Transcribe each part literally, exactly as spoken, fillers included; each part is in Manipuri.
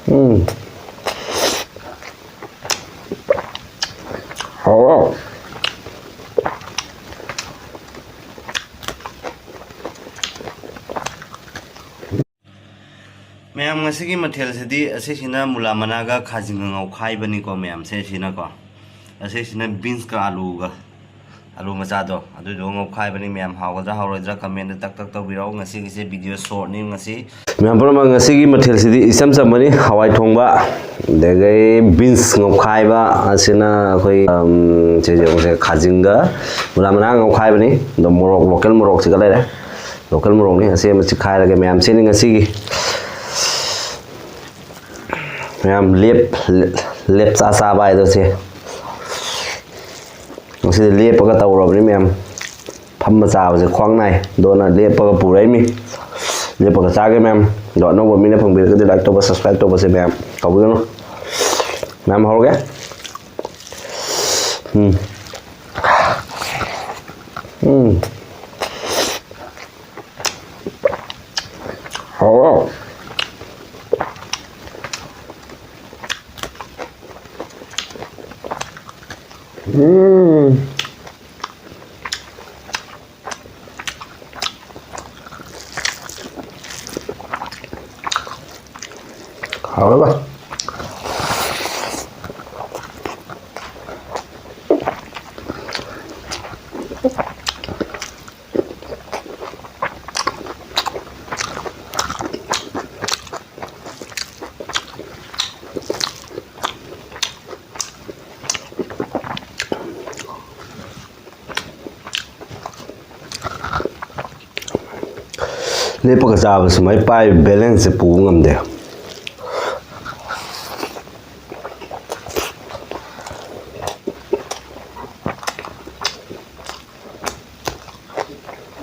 ꯎꯝ꯫ ꯍꯥꯎ꯫ ꯃꯌꯥꯝ, ꯉꯁꯤꯒꯤ ꯃꯊꯦꯜꯁꯤꯗꯤ ꯑꯁꯤꯁꯤꯅ ꯃꯨꯂꯥ ꯃꯅꯥꯒ ꯈꯥꯖꯤꯡꯒ ꯉꯧꯈꯥꯏꯕꯅꯤꯀꯣ, ꯃꯌꯥꯝꯁꯦ꯫ ꯁꯤꯅꯀꯣ, ꯑꯁꯤꯁꯤꯅ ꯕꯤꯟꯁꯀ ꯑꯥꯂꯨꯒ, ꯑꯥꯂꯨ ꯃꯆꯥꯗꯣ, ꯑꯗꯨꯗꯣ ꯉꯧꯈꯥꯏꯕꯅꯤ꯫ ꯃꯌꯥꯝ, ꯍꯥꯎꯒꯗ꯭ꯔꯥ ꯍꯥꯎꯔꯣꯏꯗ꯭ꯔꯥ ꯀꯃꯦꯟꯗ ꯇꯛ ꯇꯛ ꯇꯧꯕꯤꯔꯛꯑꯣ꯫ ꯉꯁꯤꯒꯤꯁꯦ ꯚꯤꯗꯤꯑꯣ ꯁꯣꯔꯠꯅꯤ ꯉꯁꯤ꯫ ꯃꯌꯥꯝ ꯄꯨꯝꯅꯃꯛ, ꯉꯁꯤꯒꯤ ꯃꯊꯦꯜꯁꯤꯗꯤ ꯏꯆꯝ ꯆꯝꯕꯅꯤ: ꯍꯋꯥꯏ ꯊꯣꯡꯕ, ꯑꯗꯒꯤ ꯕꯤꯟꯁ ꯉꯧꯈꯥꯏꯕ, ꯑꯁꯤꯅ ꯑꯩꯈꯣꯏ, ꯑꯝ, ꯁꯤꯁꯦ ꯈꯥꯖꯤꯡꯒ ꯃꯨꯂꯥ ꯃꯅꯥ ꯉꯧꯈꯥꯏꯕꯅꯤ꯫ ꯑꯗꯣ ꯃꯣꯔꯣꯛ, ꯂꯣꯀꯦꯜ ꯃꯣꯔꯣꯛꯁꯤꯒ ꯂꯩꯔꯦ꯫ ꯂꯣꯀꯦꯜ ꯃꯣꯔꯣꯛꯅꯤ꯫ ꯑꯁꯤ ꯑꯃ ꯆꯤꯈꯥꯏꯔꯒꯦ ꯃꯌꯥꯝ꯫ ꯁꯤꯅꯤ ꯉꯁꯤꯒꯤ ꯃꯌꯥꯝ ꯂꯦꯞ, ꯂꯦꯞ ꯆꯥ ꯆꯥꯕ ꯍꯥꯏꯗꯣ ꯁꯤ꯫ ꯉꯁꯤꯗꯤ ꯂꯦꯞꯄꯒ ꯇꯧꯔꯕꯅꯤ ꯃꯌꯥꯝ꯫ ꯐꯝꯃ ꯆꯥꯕꯁꯦ ꯈ꯭ꯋꯥꯡ ꯅꯥꯏ꯫ ꯑꯗꯨꯅ ꯂꯦꯞꯄꯒ ꯄꯨꯔꯛꯏꯃꯤ꯫ ꯂꯦꯞꯄꯒ ꯆꯥꯒꯦ ꯃꯌꯥꯝ꯫ ꯑꯗꯣ ꯑꯅꯧꯕ ꯃꯤꯅ ꯐꯪꯕꯤꯔꯒꯗꯤ ꯂꯥꯏꯛ ꯇꯧꯕ, ꯁꯕꯁꯀ꯭ꯔꯥꯏꯕ ꯇꯧꯕꯁꯦ ꯃꯌꯥꯝ ꯇꯧꯕꯤꯒꯅꯨ꯫ ꯃꯌꯥꯝ ꯍꯧꯔꯒꯦ꯫ ꯎꯝ꯫ ꯎꯝ꯫ ꯍꯥꯎ꯫ ꯎꯝ꯫ ꯍꯥꯎꯔꯕ? ꯂꯦꯞꯄꯒ ꯆꯥꯕꯁꯨ ꯃꯥꯏ ꯄꯥꯏ ꯕꯦꯂꯦꯟꯁꯁꯦ ꯄꯨꯕ ꯉꯝꯗꯦ꯫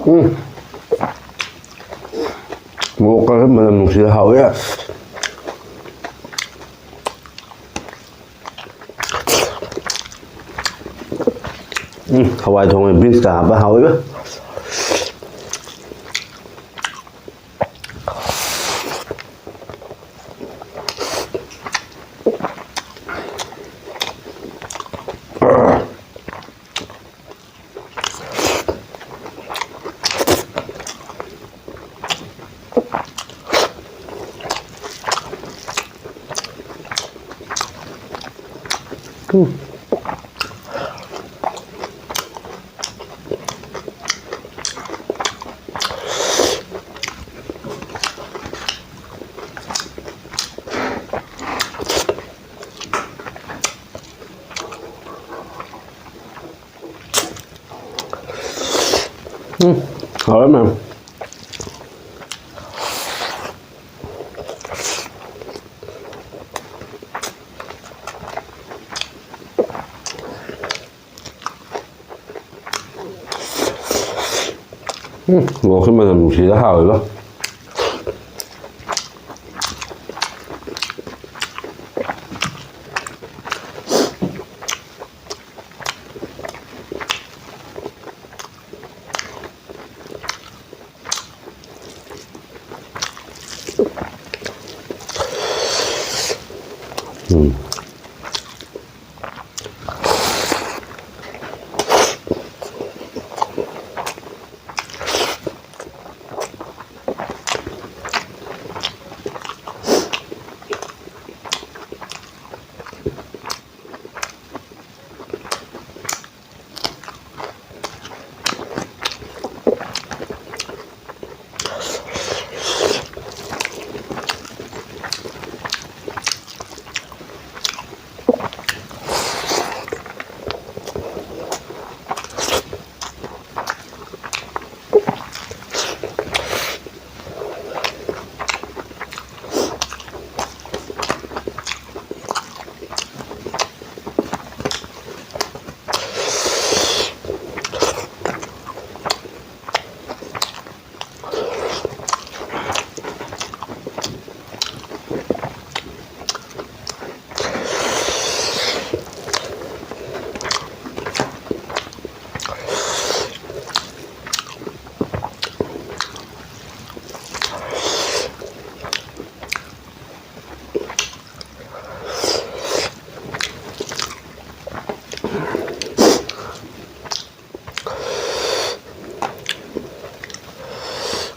ꯎꯝ꯫ ꯃꯣꯔꯣꯛꯀ ꯃꯅꯝ ꯅꯨꯡꯁꯤꯔ ꯍꯥꯎꯋꯦ꯫ ꯎꯝ, ꯍꯋꯥꯏ ꯊꯣꯡꯕ ꯕꯤꯟꯁꯀ ꯍꯥꯞꯄ ꯍꯥꯎꯋꯤꯕ꯫ ꯎꯝ꯫ ꯎꯝ, ꯍꯥꯎꯔꯦ ꯃꯌꯥꯝ꯫ ꯎꯝ, ꯃꯣꯔꯣꯛꯁꯦ ꯃꯅꯝ ꯅꯨꯡꯁꯤꯗ ꯍꯥꯎꯋꯦꯕ꯫ ꯎꯝ꯫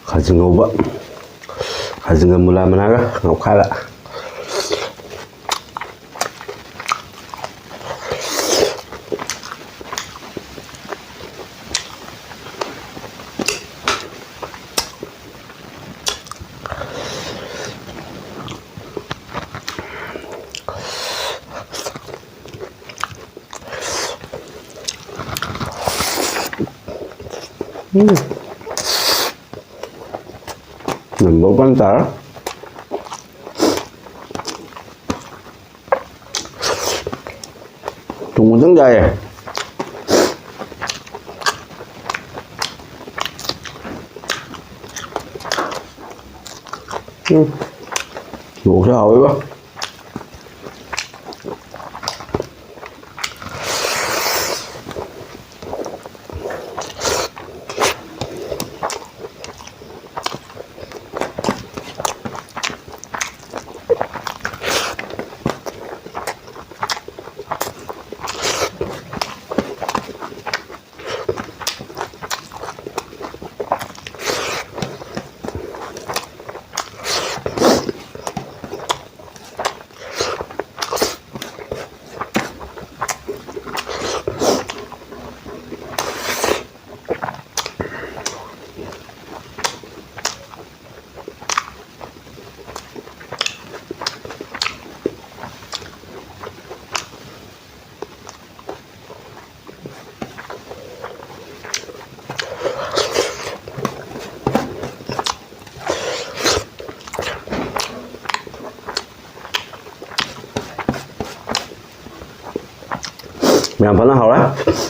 ꯈꯥꯖꯤꯡ ꯉꯧꯕ, ꯈꯥꯖꯤꯡꯒ ꯃꯨꯂꯥ ꯃꯅꯥꯒ ꯉꯧꯈꯥꯏꯕ꯫ ꯎꯝ. ꯅꯝꯕꯔ ꯋꯥꯟ ꯇꯥꯔꯦ꯫ ꯊꯨꯝ ꯈꯤꯇꯪ ꯆꯥꯏꯌꯦ꯫ ꯎꯝ. ꯃꯣꯔꯣꯛꯁꯦ ꯍꯥꯎꯋꯦꯕ꯫ ꯌꯥꯝ ꯐꯖꯅ ꯍꯥꯎꯔꯦ꯫